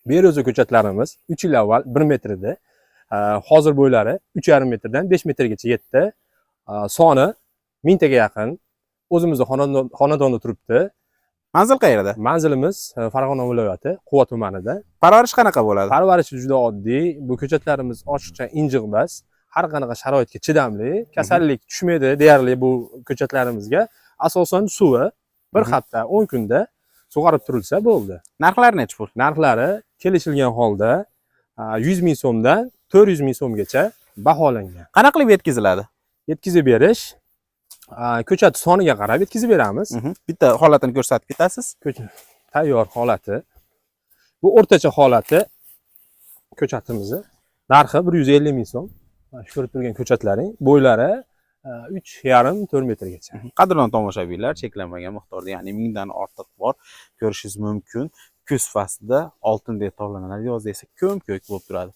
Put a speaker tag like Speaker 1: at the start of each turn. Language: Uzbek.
Speaker 1: Beryoza ko'chatlarimiz 3 yil avval 1 metr edi. Hozir bo'ylari 3,5 metrdan 5 metrgacha yetdi. Soni mingtaga yaqin. O'zimizni xonadonda turibdi.
Speaker 2: Manzil qayerda?
Speaker 1: Manzilimiz Farg'ona viloyati, Quva tumanida.
Speaker 2: Parvarish qanaqa bo'ladi?
Speaker 1: Parvarishi juda oddiy. Bu ko'chatlarimiz oshiqcha injiq emas, har qanaqa sharoitga chidamli, kasallik tushmaydi deyarli bu ko'chatlarimizga. Asosan suvi bir hafta, 10 kunda sug'orib turilsa bo'ldi.
Speaker 2: Narxlari nechi pul?
Speaker 1: Narxlari kelishilgan holda 100 ming so'mdan 400 ming so'mgacha baholangan.
Speaker 2: Qanaqa qilib yetkaziladi?
Speaker 1: Yetkazib berish ko'chat soniga qarab yetkazib beramiz.
Speaker 2: Bitta holatini ko'rsatib ketasiz.
Speaker 1: Tayyor holati. Bu o'rtacha holati ko'chatimizni narxi 150 ming so'm. Mana shu ko'rib turgan ko'chatlaring bo'ylari 3,5-4 metrgacha.
Speaker 2: Qadrdon tomoshabinlar, cheklanmagan miqdorda, ya'ni 1000 dan ortiq bor, ko'rishingiz mumkin. Kuz faslida oltindek tovlanadi, yozda esa ko'm ko'k bo'lib turadi.